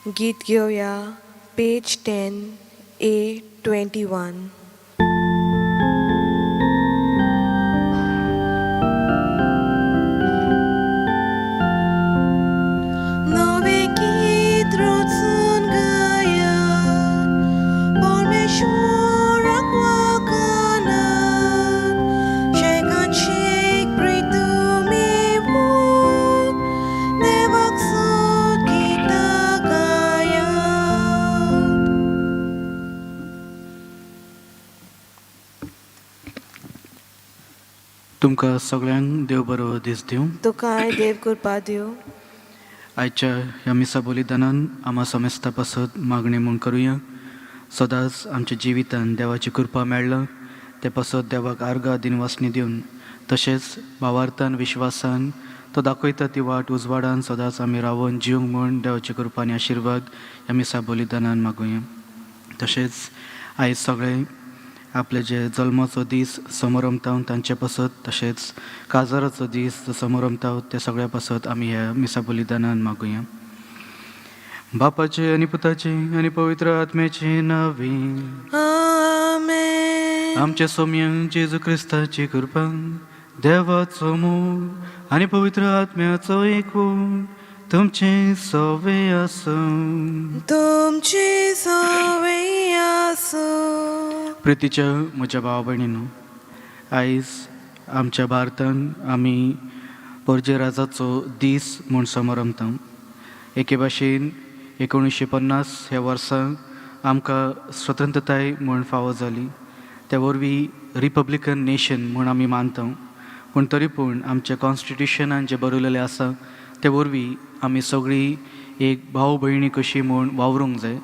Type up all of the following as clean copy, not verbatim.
गीत घेवया पेज 10 A 21. नवें गीत रचून गायात परमेश्वराक वाखाणात शेकान शेक प्रितुमी वूत देवाक सोद गितां गायात. तुमकां सगळ्यांक देव बरो दीस दिवं. तुकाय देव कृपा दिवं. आयच्या ह्या मिसा बलिदानान आमा समेस्ता पासत मागणें म्हूण करुया. सदांच आमच्या जिवितान देवाची कृपा मेळ्ळा ते पासत देवाक आर्गां दिनवासणी दिवन, तशेंच भावार्थान विश्वासान तो दाखयता ती वाट उजवाडान सदांच आमी रावन जिवंक म्हूण देवाची कृपा आनी आशिर्वाद ह्या मिसा बलिदानान मागुया. तशेंच आयज सगळे आपले जे जल्माचो दीस समरमता तांचे पासत, तशेंच काजाराचो दीस जो समरमता ते सगळ्या पासत आमी ह्या मिसा बलिदानान मागुया. बापाचे आनी पुताचे आनी पवित्र आत्म्याचे नांवे. आमेन. आमच्या सोम्या जेजू क्रिस्ताची कृपा, देवाचो मोग आनी पवित्र आत्म्याचो एकवट तुमचे सवे आसूं. तुमची सवय आसूं. प्रितीच्या म्हज्या भाव भयणीनो, आयज आमच्या भारतान आमी पोरजे राजाचो दीस म्हूण समरमता. एके भाशेन 1950 ह्या वर्सा आमकां स्वतंत्रताय म्हूण फावो जाली. त्या वरवीं रिपब्लिकन नेशन म्हूण आमी मानता. पूण तरी पूण आमच्या कॉन्स्टिट्युशनान जें बरयलेलें आसा ते वरवीं आमी सगळीं एक भाव भयणी कशी म्हूण वावरूंक जाय.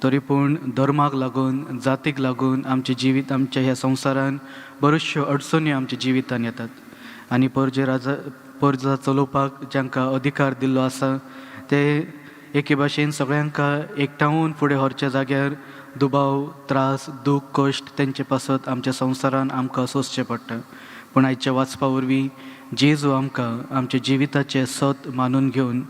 तरी पूण धर्माक लागून, जातीक लागून आमचें जिवीत आमच्या ह्या संवसारान बऱ्योचश्यो अडचणी आमच्या जिवितान येतात. आनी परजे राजा परजा चलोवपाक जांकां अधिकार दिल्लो आसा ते एके भाशेन सगळ्यांक एकठावन फुडें व्हरच्या जाग्यार दुबाव, त्रास, दूख, कश्ट तेंचे पासत आमच्या संवसारान आमकां सोंसचें पडटा. पूण आयच्या वाचपा वरवीं जेजू आमकां आमच्या जिविताचें सत मानून घेवन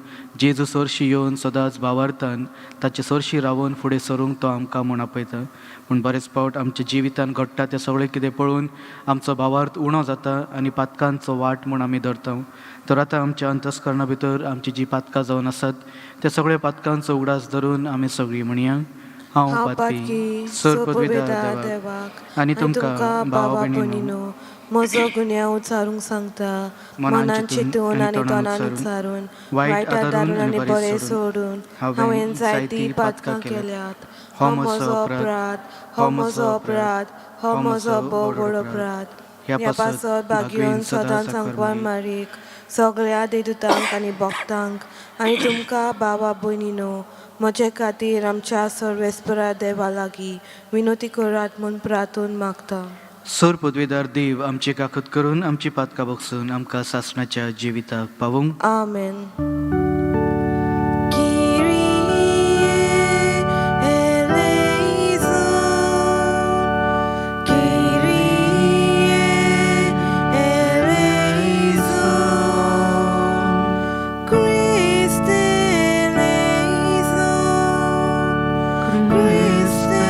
जेजू सरशी येवन सदांच भावार्थान ताचे सरशी रावन फुडें सरूंक तो आमकां म्हूण आपयता. पूण बरेच फावट आमच्या जिवितान घडटा तें सगळें कितें पळोवन आमचो भावार्थ उणो जाता आनी पातकांचो वाट म्हूण आमी धरता. तर आतां आमच्या अंतस्करणा भितर आमची जीं पातकां जावन आसात त्या सगळ्या पातकांचो उगडास धरून आमी सगळीं म्हणया, हांव पातकी, सर पदवीदार देवाक आनी तुमकां भावा भयणीनो म्हजो गुन्यांव उचारूंक सांगता. मनान चिंतून आनी तोंडान उच्चारून, वायट आदारून आनी बरें सोडून हांवें जायतीं पातकां केल्यात. हो म्हजो अपराध, हो म्हजो अपराध, हो म्हजो भोव व्हड अपराध. ह्या पासत भाग्योन सदांच सांगपान मारीक, सगळ्या देदुतांक आनी भक्तांक आनी तुमकां बाबा भयणीनो म्हजे खातीर आमच्या सर्वेस्परा देवा लागीं विनोती करात म्हूण प्रार्थून मागता. सर पदवीदार देव आमची काकत करून आमची पातकां बगसून आमकां सासणाच्या जिविताक पावूंक. आमेन. Kyrie eleison, Kyrie eleison, Christe eleison, Christe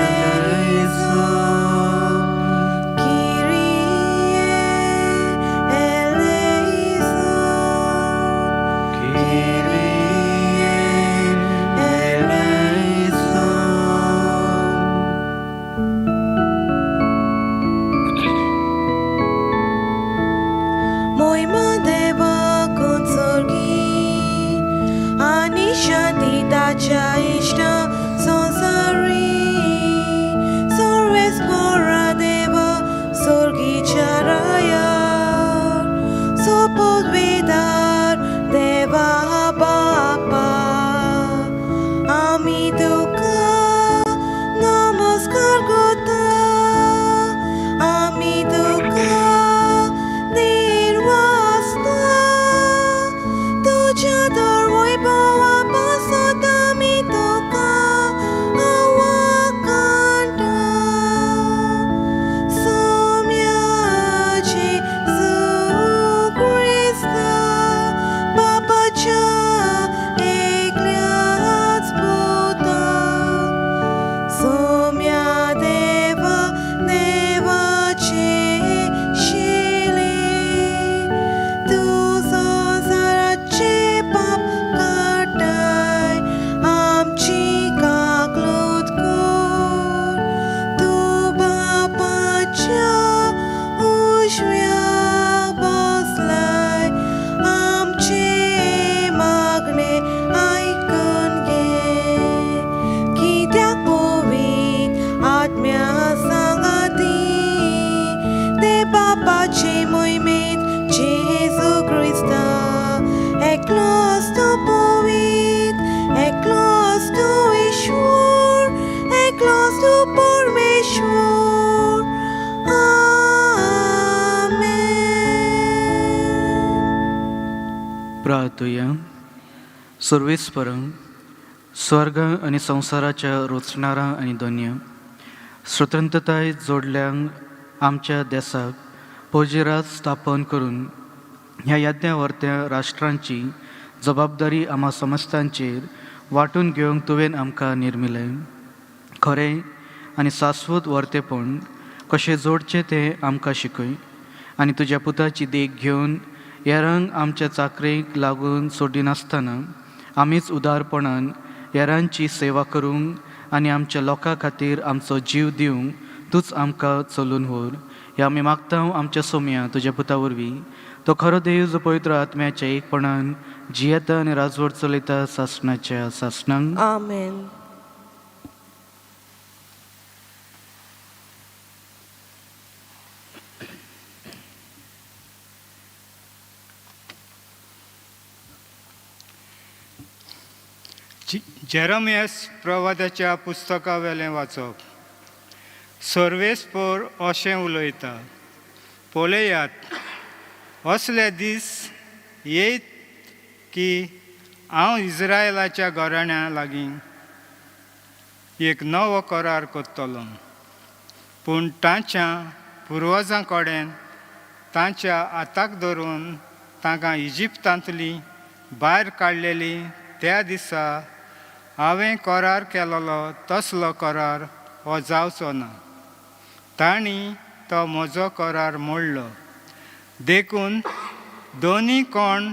eleison, Kyrie eleison, Kyrie eleison. मोहिमा देवा कोन्सर्गी आनी शांती ताच्या इश्टा संवसारी. सर्वेस्परा देवा सोर्गीच्या रायार सोपदवेदार देवा बापा आमी तुका नमस्कार करता. आमी तुका निर्वासता. तुज्या दर वैभवा पासत आमी सर्वेस्पर स्वर्ग आनी संवसाराच्या रोचणारा आनी दोन्य स्वतंत्रताय जोडल्यांक आमच्या देसाक पोजिराज स्थापन करून ह्या यज्ञा वर्त्या राष्ट्रांची जबाबदारी आम्हा समस्तांचेर वांटून घेवंक तुवें आमकां निर्मिलें. खरें आनी शाश्वत वर्तेपण कशें जोडचें तें आमकां शिकय आनी तुज्या पुताची देख घेवन हेरांक आमच्या चाकरेक लागून सोडिनासतना आमीच उदारपणान हेरांची सेवा करूंक आनी आमच्या लोकां खातीर आमचो जीव दिवंक तूंच आमकां चलून व्हर. ह्या आमी मागता आमच्या सोम्या तुज्या पुता वरवीं, तो खरो देव जो पवित्र आत्म्याच्या एकपणान जियेता आनी राजवट चलयता सासणाच्या सासणांक. आमेन. जेरमियस प्रवादाच्या पुस्तकावेलें वाचप. सर्वेस्पोर अशें उलयता, पळयात असले दीस येयत की हांव इस्रायलाच्या घराण्या लागीं एक नवो करार करतलो, पूण तांच्या पुर्वजां कडेन तांच्या हाताक धरून तांकां इजिप्तांतली भायर काडलेली त्या दिसा हांवें करार केलोलो तसलो करार हो जावचो ना. तांणी तो म्हजो करार मोडलो, देखून दोनी कोण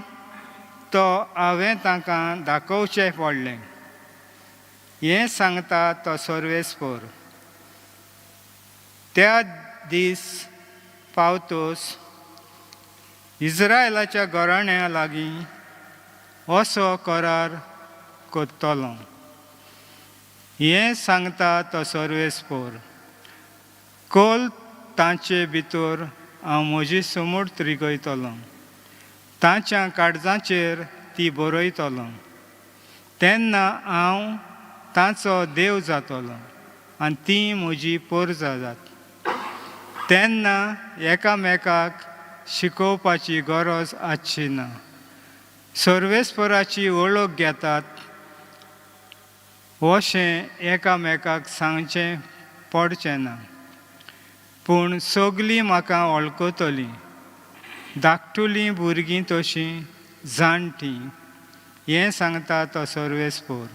तो हांवें तांकां दाखोवचें पडलें. हें सांगता तो सर्वेस्पोर. त्या दीस पावतोस इस्रायलाच्या घराण्या लागीं असो करार करतलो, हें सांगता तो सर्वेस्पोर. कोल तांचे भितर हांव म्हजी समूर्त रिगयतलो, तांच्या काळजाचेर ती बरयतलो. तेन्ना हांव तांचो देव जातलो आनी ती म्हजी पोरजां जात. तेन्ना एकामेकाक शिकोवपाची गरज आसची ना. सर्वेस्पराची वळख घेतात अशें एकामेकाक सांगचें पडचें ना, पूण सगलीं म्हाका वळखतलीं, धाकटुलीं भुरगीं तशीं जाणटीं. हें सांगता तो सर्वेस्पोर,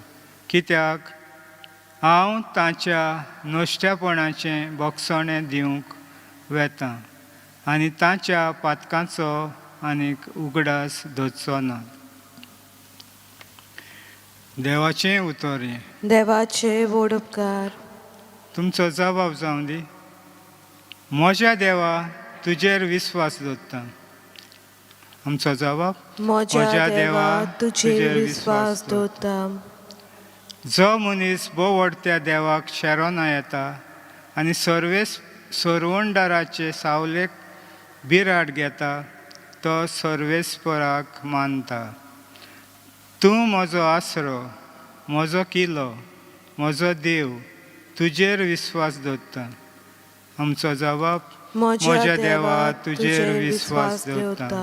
कित्याक हांव तांच्या नश्ट्यापणाचें बोगसणें दिवंक वेतां आनी तांच्या पातकांचो आनीक उगडास धरचो ना. देवाचें उतर हें. देवाचे व्हड उपकार. तुमचो जबाब जावं दी. म्हज्या देवा तुजेर विस्वास दवरता. आमचो जबाब. म्हज्या देवा तुजेर विस्वास दवरता. जो मनीस बोवडत्या देवाक शेरोना येता आनी सर्वेस सरवणदाराचे सावलेक बिराड घेता तो सर्वेस्पराक मानता. तूं म्हजो आसरो, म्हजो किलो, म्हजो देव, तुजेर विस्वास दवरता. आमचो जबाब. म्हज्या देवा तुजेर विस्वास दवरता.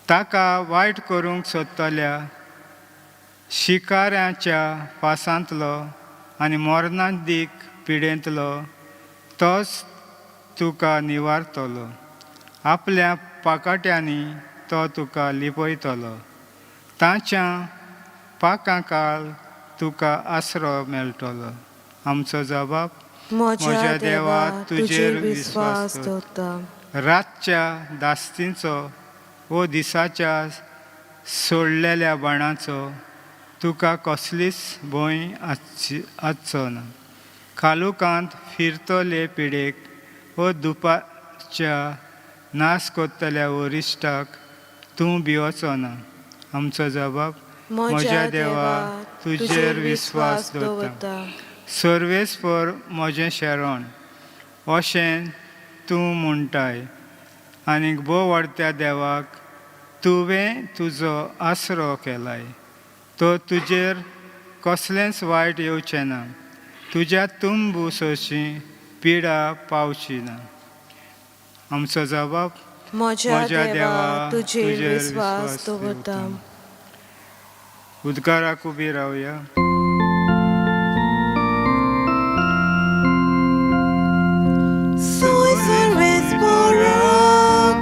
ताका वायट करूंक सोदतल्या शिकाऱ्यांच्या पासांतलो आनी मरणादीक पिडेंतलो तोच तुका निवारतलो. आपल्या पाकाट्यांनी तो तुका लिपयतलो. ताच्या पाकां काळ तुका आसरो मेळटलो. आमचो जबाब. म्हज्या देवा तुजेर विस्वास दवरता. रातच्या दास्तींचो वो दिसाच्या सोडलेल्या बाणाचो तुका कसलीच भंय आसचो ना. कालुकांत फिरतले पिडेक वो दुपारच्या नाश करतल्या वरिश्ठाक तूं भिवचो ना. आमचो जबाब. म्हज्या देवा तुजेर विस्वास दवरता. सर्वेस्पर म्हजें शरण अशें तूं म्हणटाय आनीक बोवडत्या देवाक तुवें तुजो आसरो केलाय. तो तुजेर कसलेंच वायट येवचें ना, तुज्या तुंबू सोशी पिडा पावची ना. आमचो जबाब. म्हज्या देवा तुजेर विस्वास दवरता. उद्गाराक उबी रावया. Soy सर्वेस्पराक,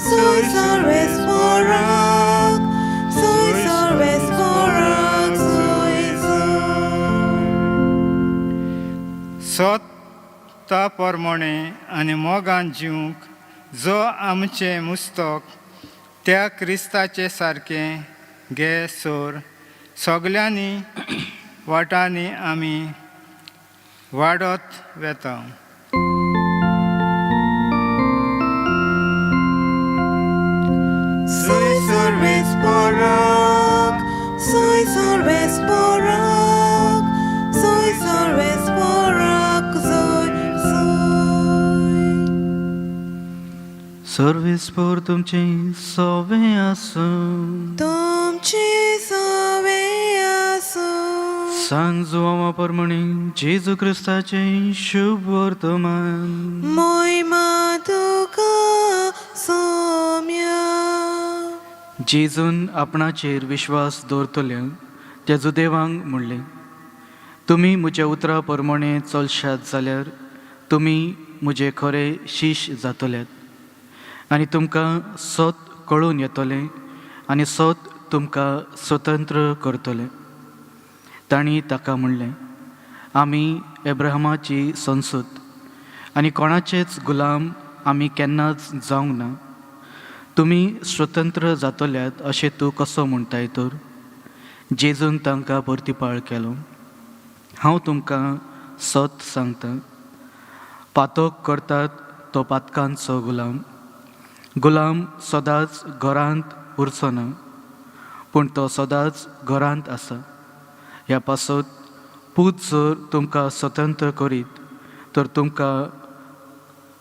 soy सर्वेस्पराक, soy सर्वेस्पराक, soy soy. स्वता प्रमाणे आनी मोगान जिवंक जो आमचें मुस्तक त्या क्रिस्ताचे सारकें गे सोर सगल्यांनी वाटांनी आमी वाडत वेता. Soy सर्वेस्पराक, soy सर्वेस्पराक, soy सर्वेस्पराक, soy soy. सर्वेस्पोर तुमचें सोवें आसूं. तुमचे सवे आसूं. सान जुवांवा प्रमाणे जेजू क्रिस्ताचें शुभ वर्तमान. मोहिमा तुका सोम्या. जेजून आपणाचेर विश्वास दवरतल्यांक त्या जुदेवांक म्हणलें, तुमी म्हज्या उतरां प्रमाणे चलशात जाल्यार तुमी म्हजे खरे शीश जातल्यात आनी तुमकां सत कळून येतलें आनी सत तुमकां स्वतंत्र करतलें. तांणी ताका म्हणलें, आमी एब्राहमाची संसद आनी कोणाचेच गुलाम आमी केन्नाच जावंक ना. तुमी स्वतंत्र जातल्यात अशें तूं कसो म्हणटाय तर? जेजून तांकां परतीपाळ केलो, हांव तुमकां सत सांगता, पातक करतात तो पातकांचो गुलाम. गुलाम सदांच घरांत उरचो ना, पूण तो सदांच घरांत आसा. ह्या पासत पूत जर तुमकां स्वतंत्र करीत तर तुमकां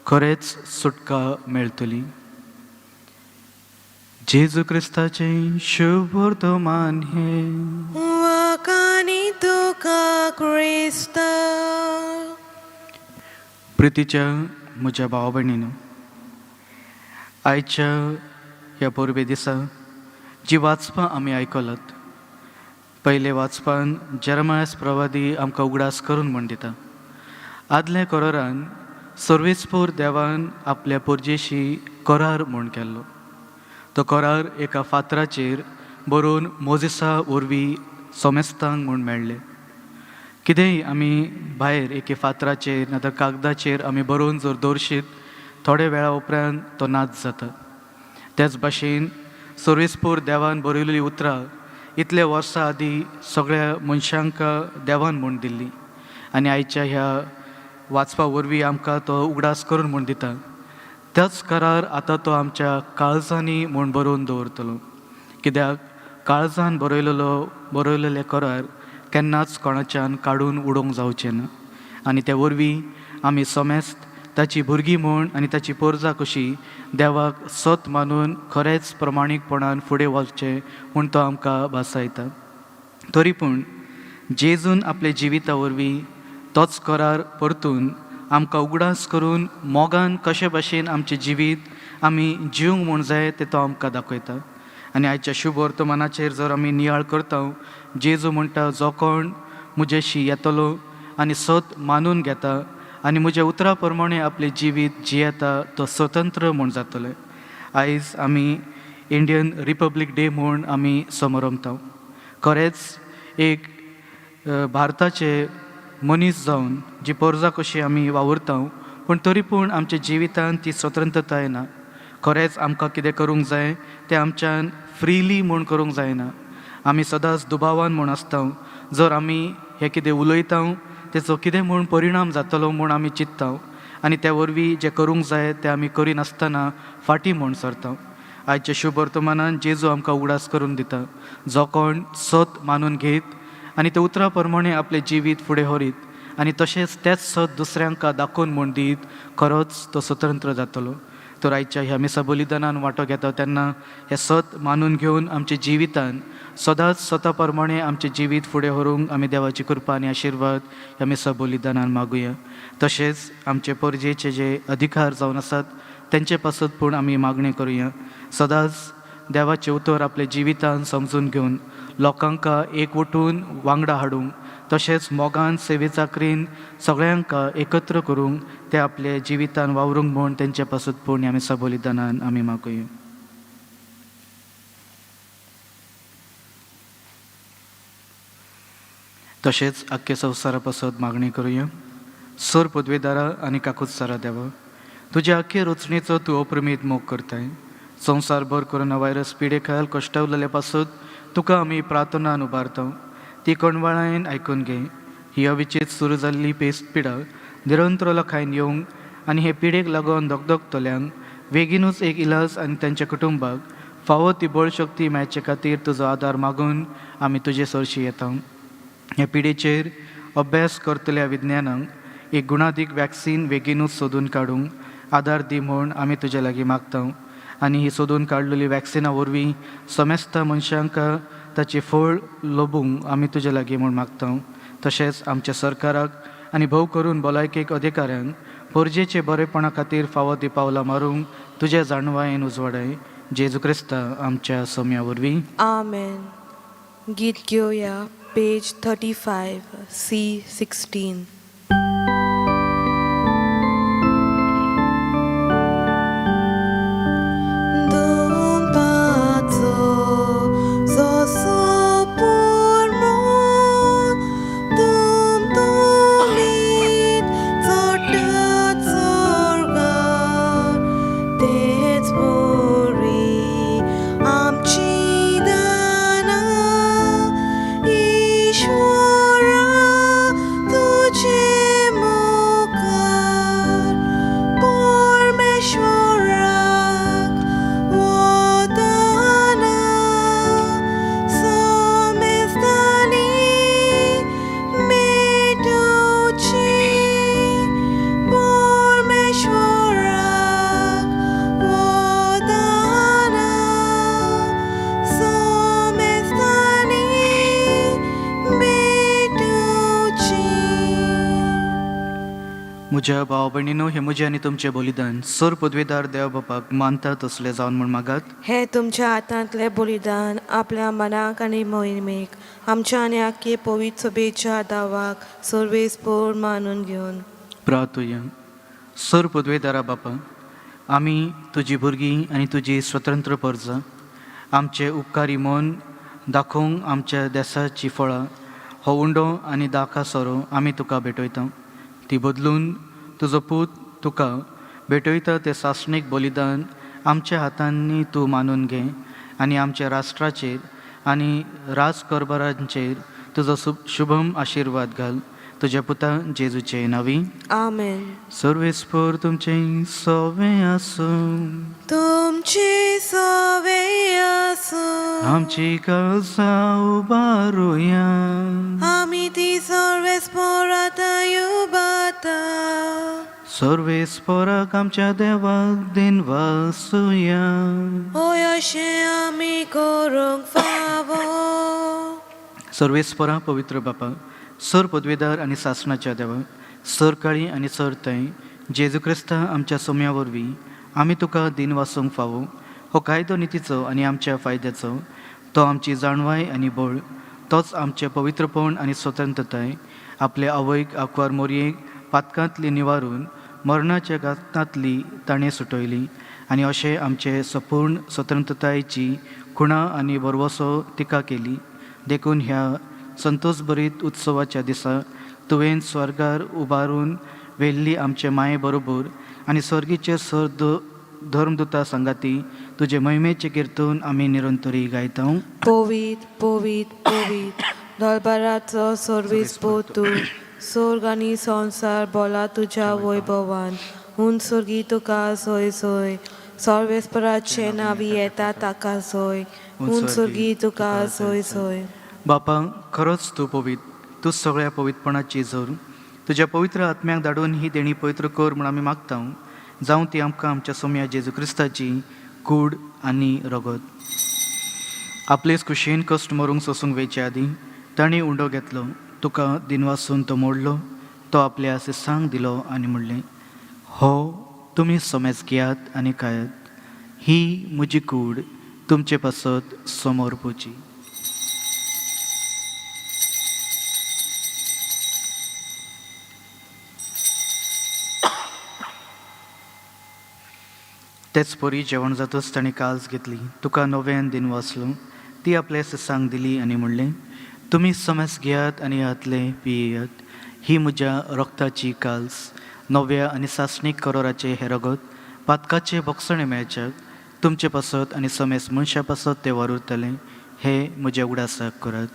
खरेंच सुटका मेळटली. जेजू क्रिस्ताचें शुभ वर्तमान हें. वाखाणी तुका क्रिस्ता. प्रितीच्या म्हज्या भाव भयणीनो, आयच्या ह्या परबे दिसा जी वाचपां आमी आयकलात, पयले वाचपान जेरमायस प्रवादी आमकां उगडास करून म्हण दिता, आदल्या करारान सर्वेस्पोर देवान आपल्या पोरजेशी करार म्हूण केल्लो. तो करार एका फातराचेर बरोवन मोजिसा वरवीं सोमेस्तांक म्हूण मेळ्ळें. कितेंय आमी भायर एके फातराचेर ना तर कागदाचेर आमी बरोवन जर दवरशीत, थोड्या वेळा उपरांत तो नाच जाता. त्याच भाशेन सर्वेस्पोर देवान बरयलेलीं उतरां इतले वर्सां आदीं सगळ्या मनशांक देवान म्हूण दिल्ली आनी आयच्या ह्या वाचपा वरवीं आमकां तो उगडास करून म्हूण दिता. त्याच करार आतां तो आमच्या काळजांनी म्हूण बरोवन दवरतलो, कित्याक काळजान बरयलेले करार केन्नाच कोणाच्यान काडून उडोवंक जावचें ना. आनी ते वरवीं आमी समेस्त ताची भुरगीं म्हूण आनी ताची पोरजा कशी देवाक सत मानून खरेंच प्रमाणीकपणान फुडें वचचें म्हूण तो आमकां भासायता. तरी पूण जेजून आपल्या जिविता वरवीं तोच करार परतून आमकां उगडास करून मोगान कशे भाशेन आमचें जिवीत आमी जिवंक म्हूण जाय तें तो आमकां दाखयता. आनी आयच्या शुभ वर्तमानाचेर जर आमी नियाळ करता, जेजू म्हणटा, जो कोण म्हजेशी येतलो आनी सत मानून घेता आनी म्हज्या उतरा प्रमाणे आपलें जिवीत जियेता तो स्वतंत्र म्हूण जातलें. आयज आमी इंडियन रिपब्लीक डे म्हूण आमी समरमता. खरेंच एक भारताचे मनीस जावन जी पोरजा कशी आमी वावुरता, पूण तरी पूण आमच्या जिवितांत ती स्वतंत्रताय ना. खरेंच आमकां कितें करूंक जाय तें आमच्यान फ्रिली म्हूण करूंक जायना. आमी सदांच दुबावान म्हूण आसता. जर आमी हें कितें उलयता तेचो कितें म्हूण परिणाम जातलो म्हूण आमी चिंत्ता आनी त्या वरवीं जें करूंक जाय तें आमी करिनासतना फाटीं म्हूण सरता. आयच्या शुभ वर्तमानान जेजू आमकां उगडास करून दिता, जो कोण सत मानून घेत आनी ते उतरा प्रमाणे आपलें जिवीत फुडें व्हरीत आनी तशेंच तेंच सत दुसऱ्यांक दाखोवन म्हूण दीत, खरोच तो स्वतंत्र जातलो. तर आयच्या ह्या मिसा बलिदानान वांटो घेता तेन्ना हें सत मानून घेवन आमच्या जिवितान सदांच स्वता प्रमाणे आमचें जिवीत फुडें व्हरूंक आमी देवाची कृपा आनी आशिर्वाद ह्या मिसा बलिदानान मागुया. तशेंच आमचे परजेचे जे अधिकार जावन आसात तेंचे पासत पूण आमी मागणें करुया. सदांच देवाचें उतर आपल्या जिवितान समजून घेवन लोकांक एकवटून वांगडा हाडूंक तशेंच मोगान सेवे चाकरीन सगळ्यांक एकत्र करूंक ते आपल्या जिवितान वावरूंक म्हूण तेंचे पासत पूण ह्या मिसा बलिदानान आमी मागूया. तशेंच आख्खे संवसारा पासत मागणी करुया. सर पदवेदारा आनी काकूतसारा देवा, तुज्या आख्खे रचणेचो तूं अप्रमीत मोग करताय. संवसारभर कोरोना व्हायरस पिडे खाल कश्टवलेले पासत तुका आमी प्रार्थनान उबारता, ती कणवाळायन आयकून घे. ही अविचेत सुरू जाल्ली पेस्ट पिडा निरंतर लोकांक येवंक आनी हे पिडेक लागून धगधगतल्यांक बेगीनूच एक इलाज आनी तांच्या कुटुंबाक फावो ती बळशक्ती मेळचे खातीर तुजो आदार मागून आमी तुजे सरशी येता. ह्या पिडेचेर अभ्यास करतल्या विज्ञानांक एक गुणादीक वॅक्सीन बेगीनूच सोदून काडूंक आदार दी म्हूण आमी तुजे लागीं मागता आनी ही सोदून काडलेली वॅक्सिना वरवीं समेस्त मनशांक ताचें फळ लोबूंक आमी तुजे लागीं म्हूण मागता. तशेंच आमच्या सरकाराक आनी भोव करून भलायकेक अधिकाऱ्यांक पोरजेचे बरेपणा खातीर फावो ती पावलां मारूंक तुज्या जाणवायेन उजवाडाय. जेजू क्रिस्ता आमच्या सोम्या वरवीं. आमेन. गीत घेवया पेज 35 C 16. दुंपाचो सोसो पुर्मोन तुमतुमीत चोट्यात सोर्गार तेच बोरी आमची दानां ईश्वरा तुजे मुखार परमेश्वराक वदाना समेस्तांनी मेटोवची परमेश्वराक वदाना समेस्तांनी मेटोवची. म्हज्या भाव भयणीनो, हें म्हजें आनी तुमचें बलिदान सर पदवेदार देव बापाक मानता तसलें जावन म्हूण मागात. हे तुमच्या हातांतलें बलिदान आपल्या मनाक आनी मोहिमेक आमच्या आनी आख्खे पवित्र सभेच्या दावाक सर्वेस्पोर मानून घेवन. प्रार्थुया. सर पदवेदारा बापा, आमी तुजी भुरगीं आनी तुजी स्वतंत्र परजा आमचे उपकारी मन दाखोवंक आमच्या देसाची फळां हो उंडो आनी दाखा सोरो आमी तुका भेटयता. ती बदलून तुजो पूत तुका भेटयता तें सासणीक बलिदान आमच्या हातांनी तूं मानून घे आनी आमच्या राष्ट्राचेर आनी राजकारभारांचेर तुजो शुभम आशिर्वाद घाल. तुज्या पुता जेजूचे नांवी. आमेन. सर्वेस्पर तुमचें सवें आसूं. तुमची सवे आसूं. आमची काळजां उबारुया. आमी ती सर्वेस्पोरात युबाता. सर्वेस्पराक आमच्या देवाक दिन वासुया. होय अशें आमी करूंक फावो. सर्वेस्परा पवित्र बापा, सर पदवेदार आनी सासणाच्या देवा, सर काळी आनी सर थंय जेजू क्रिस्ता आमच्या सोम्या वरवीं आमी तुका दिन वासूंक फावो. हो कायदो नितीचो आनी आमच्या फायद्याचो, तो आमची जाणवाय आनी बळ, तोच आमचें पवित्रपण आनी स्वतंत्रताय. आपले आवयक आंकवार मोरयेक पातकांतली निवारून मरणाच्या घातांतली ताणें सुटयली आनी अशें आमचे संपूर्ण स्वतंत्रतायेची खुणा आनी भरवसो तिका केली. देखून ह्या संतोषभरीत उत्सवाच्या दिसा तुवें स्वर्गार उबारून व्हेल्ली आमचे माये बरोबर आनी स्वर्गीचे सर धर्मदुता सांगाती तुजे महिमेचें किर्तन आमी निरंतरी गायता. पवीत पवीत पवीत दरबाराचो सर्वीस पोतू, स्वर्ग आनी संवसार बोला तुज्या वैभवान. हून स्वर्गी तुका सोय सोय, सर्वेस्पराचे नावी येता ताका सोय, हून स्वर्गी तुका सोय सोय. बापा, खरोच तूं पवीत, तूं सगळ्या पवित्रपणाची जोर. तुज्या पवित्र आत्म्याक धाडून ही देणी पवित्र कर म्हूण आमी मागता, जावं ती आमकां आमच्या सोम्या जेजू क्रिस्ताची कूड आनी रगत. आपलेच कुशीन कश्ट मरूंक सोसूंक वेचे आदीं तांणी उंडो घेतलो, तुका दिनवासून तो मोडलो, तो आपल्या शिसांक दिलो आनी म्हणलें, हो तुमी समेज घेयात आनी खायात, ही म्हजी कूड तुमचे पासत समोर पुची. तेच परी जेवण जातच ताणें काल्स घेतली, तुका नव्यान दिन वाचलो, ती आपल्या ससांक दिली आनी म्हणलें, तुमी समज घेयात आनी हातले पियेयात. ही म्हज्या रक्ताची काल्स, नव्या आनी सासणीक करोराचें हें रगत पातकाचें भोगसणें मेळच्याक तुमचे पासत आनी समेस मनशां पासत तें वावुरतलें. हें म्हज्या उडासाक करात.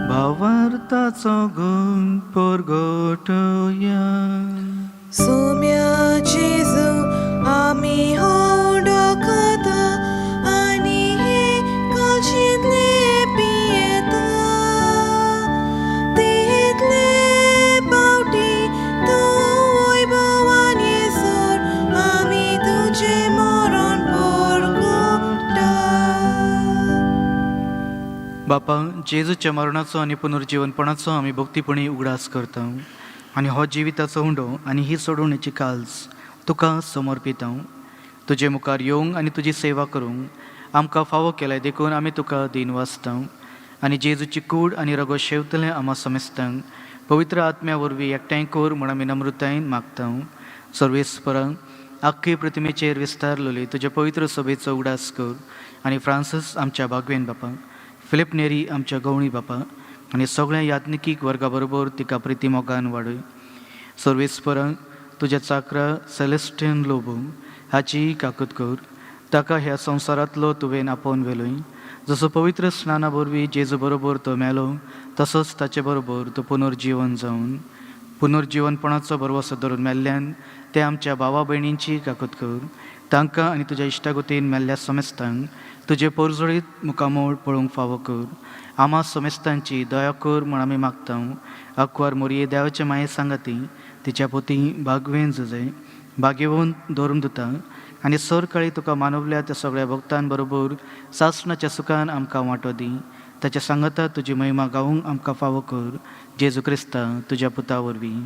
भावार्थाचो गुण परगटया. सोम्या जेजू आमी हो खाता आनी हे कालशेंतले पियेता. तितले पावटी तूं वैभवान येसर आमी तुजें मरण परगटा. बापा, जेजूच्या मरणाचो आनी पुनर्जीवनपणाचो आमी भक्तीपणी उगडास करता आनी हो जिविताचो हुंडो आनी ही सोडवणेची काल्स तुका समर्पिता. तुजे मुखार येवंक आनी तुजी सेवा करूंक आमकां फावो केलाय देखून आमी तुका दीन वाचता आनी जेजूची कूड आनी रगो शेवतले आमा समेस्तांक पवित्र आत्म्या वरवीं एकठांय कर म्हूण आमी नम्रतायेन मागता. सर्वेस्परांक आख्खी प्रतिमेचेर विस्तारलेली तुज्या पवित्र सभेचो उगडास कर आनी फ्रांसीस आमच्या बागवेन बापा, फिलीप नेरी आमच्या गवळी बापा आनी सगळ्या याज्ञिकीक वर्गा बरोबर तिका प्रिती मोगान वाडय. सर्वेस्परांक तुज्या चाकरा सेलेस्टियन लोबो हाची काकूत कर. ताका ह्या संवसारांतलो तुवें आपोवन व्हेलोय. जसो पवित्र स्नाना वरवीं जेजू बरोबर तो मेलो, तसोच ताचे बरोबर तो पुनर्जीवन जावन पुनर्जीवनपणाचो भरवसो धरून मेल्ल्यान ते आमच्या भावा भयणींची काकूत कर. तांकां आनी तुज्या इश्टागतीन मेल्ल्या समेस्तांक तुजे पोरजोळीत मुखामोळ पळोवंक फावो कर. आमा समेस्तांची दया कर म्हूण आमी मागता. आंकवार मोरये देवाचे माये सांगाती, तिच्या पोती बागवेन जुजय भाग्यवंत धरून दिता आनी सरकाळी तुका मानवल्या त्या सगळ्या भक्तां बरोबर सासणाच्या सुखान आमकां वांटो दी. ताच्या सांगाता तुजी महिमा गावूंक आमकां फावो कर, जेजू क्रिस्ता तुज्या पुता वरवीं.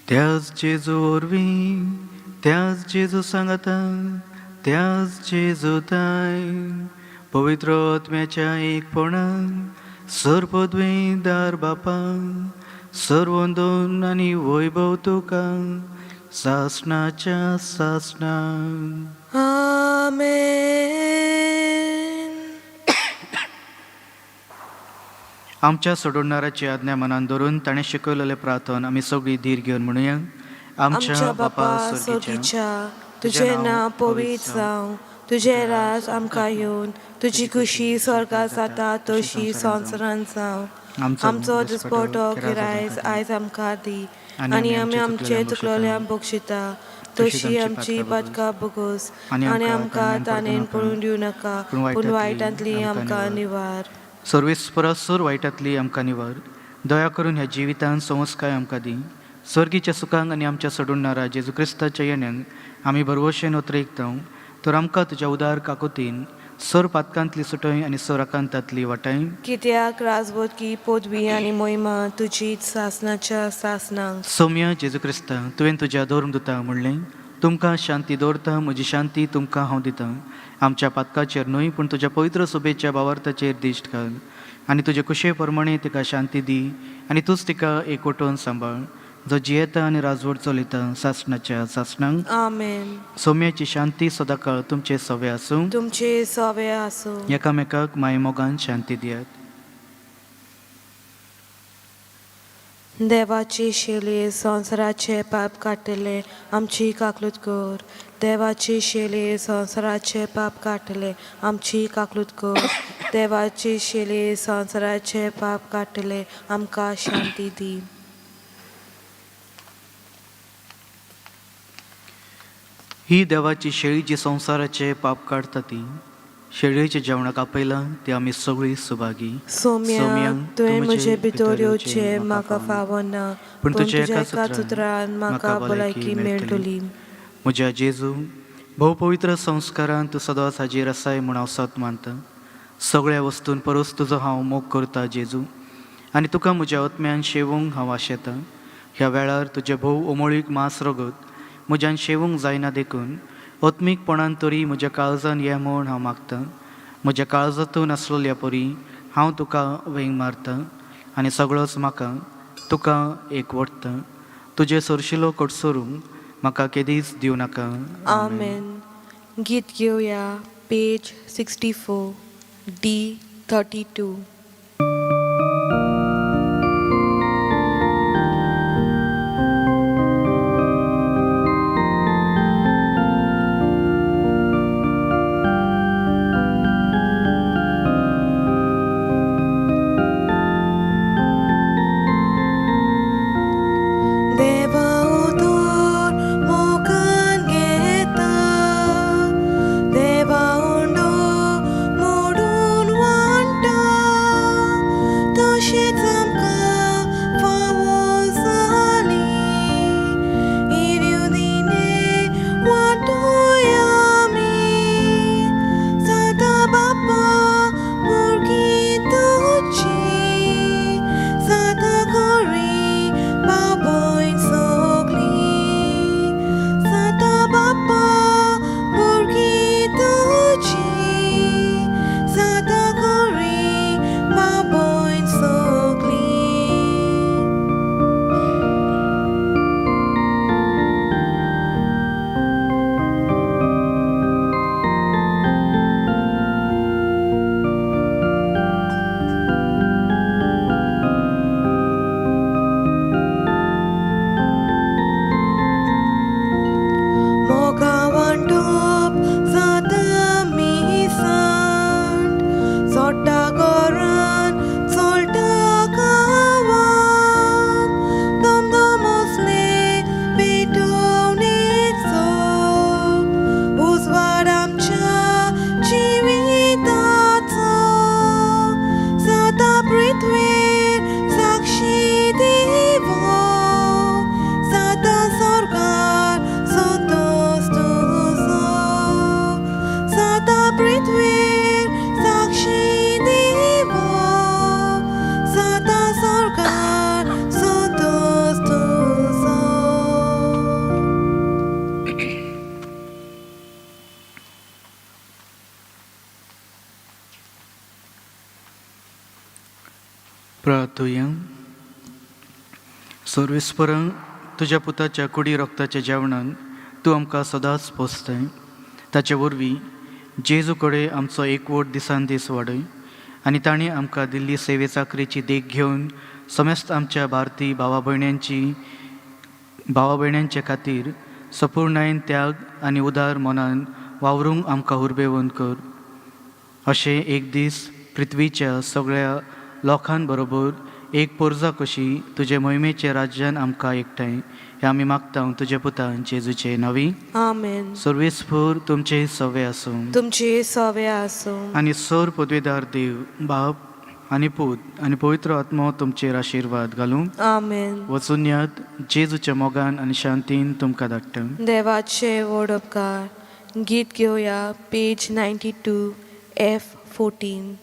त्याच जेजू वरवीं, त्याच जेजू सांगाता, त्याच जेजू ताय पवित्र आत्म्याच्या एकपणान सर्पद्वेदार बापा, सर्वंदोन आनी वैभव तुका सासणाच्या सासणा. आमेन. आमच्या सोडवणाराची आज्ञा मनान धरून ताणें शिकयलेलें प्रार्थन आमी सगळीं धीर घेवन म्हणुया. आमच्या बापा सोगीच्या, तुजें नांव पवित्र जावं, तुजें राज आमकां येवन, तुजी खुशी स्वर्गात जाता तशी संवसारांत जावं. आमचो दिसपटो गिरायज आयज आमकां दी आनी आमी आमचे चुकलोल्यांक बक्षिता तशी आमची पातकां बगोस आनी आमकां ताणें पळोवन दिवं नाका, पूण वायटांतली आमकां निवार. सर्वेस्परा, सर वायटांतली आमकां निवार. दया करून ह्या जिवितान संस्काय आमकां दी. सर्गीच्या सुखांक आनी आमच्या सोडणारा जेजू क्रिस्ताच्या येण्याक आमी भरवशेन उतरेकता. तर आमकां तुज्या उदार काकोतीन सर पातकांतली सुटय आनी सर आकांतांतली वाटाय. कित्याक राजवटकी पदवी आनी मोहिमा तुजीच सासनाच्या सासनांक. सौम्य जेजू क्रिस्ता, तुवें तुज्या धर्मदुताक म्हणलें, तुमकां शांती दवरता, म्हजी शांती तुमकां हांव दितां. आमच्या पातकाचेर न्हय, पूण तुज्या पवित्र सभेच्या भावार्थाचेर दिश्ट घाल आनी तुजे कुशे प्रमाणे तिका शांती दी आनी तूंच तिका एकवटून सांबाळ, जो जियेता आनी राजवट चलयता सासणाच्या सासणांक. आमेन. सौम्याची शांती सदांकाळ तुमचे सवे आसूं. तुमचे सवे आसूं. एकामेकाक मायमोगान शांती दियात. देवाची शेली संवसाराचे पाप काडटले, आमची काकलूत कर. देवाची शेली संवसाराचे पाप काडटले, आमची काकलूत कर. देवाची शेली संवसाराचे पाप काडटले, आमकां शांती दी. ही देवाची शेळी जी संवसाराचे पाप काडटा ती शेळयेच्या जेवणाक आपयलां ती आमी सगळीं सुभागी. सोम्या, तुवें म्हजे भितर येवचें म्हाका फावना, पूण तुज्या एकाच उतरान म्हाका भलायकी मेळटली. म्हज्या जेजू, भोवपवित्र संस्कारान तूं सदांच हाजीर आसाय म्हूण हांव सत मानता. सगळ्या वस्तून परस तुजो हांव मोग करता जेजू आनी तुका म्हज्या आत्म्यान शेवूंक हांव आशेतां. ह्या वेळार तुजें भोव उमळीक मांस रगत म्हज्यान शेवूंक जायना देखून आत्मीकपणान तरी म्हज्या काळजान ये म्हूण हांव मागतां. म्हज्या काळजांतून आसलेल्या परी हांव तुका वेंग मारतां आनी सगळोच म्हाका तुका एक वडटा. तुजें सरशिलो कडसरूंक म्हाका केदीच दिवं नाका. आमेन. गीत घेवया पेज 64 D 32. देवा उदोर मोगान घेता, देवा उंडो मोडून वांटा, तशेंच आमकां फावो जाली इरुदिने वांटोया आमी. सदां बापा भुरगीं तुजी, सदां गोरी बाबय सगलीं. सदां बापा भुरगीं तुजी, सदां गोरी बाबय सगलीं. मोगा वांटप सदां मिसांत, सोडटा घरान चोलता गांवांत, दमदम असले पेटोवणेचो उजवाड आमच्या जिविताचो. सदां पृथ्वेर साक्षी दिवो, सदां स्वर्गार संतोष तुजो. सदां पृथ्वेर साक्षी दिवो, सदां स्वर्गार संतोष तुजो. प्रार्थुया. सर्वेस्परा, तुज्या पुताच्या कुडी रक्ताच्या जेवणान तूं आमकां सदांच पोसताय. ताचे वरवीं जेजू कडेन आमचो एकवट दिसान दीस वाडय आनी ताणें आमकां दिल्ली सेवे चाकरीची देख घेवन समेस्त आमच्या भारतीय भावा भयण्यांचे खातीर सपूर्णायेन त्याग आनी उदार मनान वावरूंक आमकां उर्बेवंत कर. अशें एक दीस पृथ्वीच्या सगळ्या लोकां बरोबर एक पोरजा कशी तुजे मोहिमेचे राज्यान आमकां एकठांय हें आमी मागता तुजे पुता जेजूचे नांवी. आमेन. सर्वेस्फूर तुमचे सवे आसूं. तुमचे सवे आसूं. आनी सर पदवेदार देव बाप आनी पूत आनी पवित्र आत्मो तुमचेर आशिर्वाद घालूं. आमेन. वचून यात जेजूच्या मोगान आनी शांतीन तुमकां धाडटा. देवाचे व्हड उपकार. गीत घेवया पेज 92 F 14.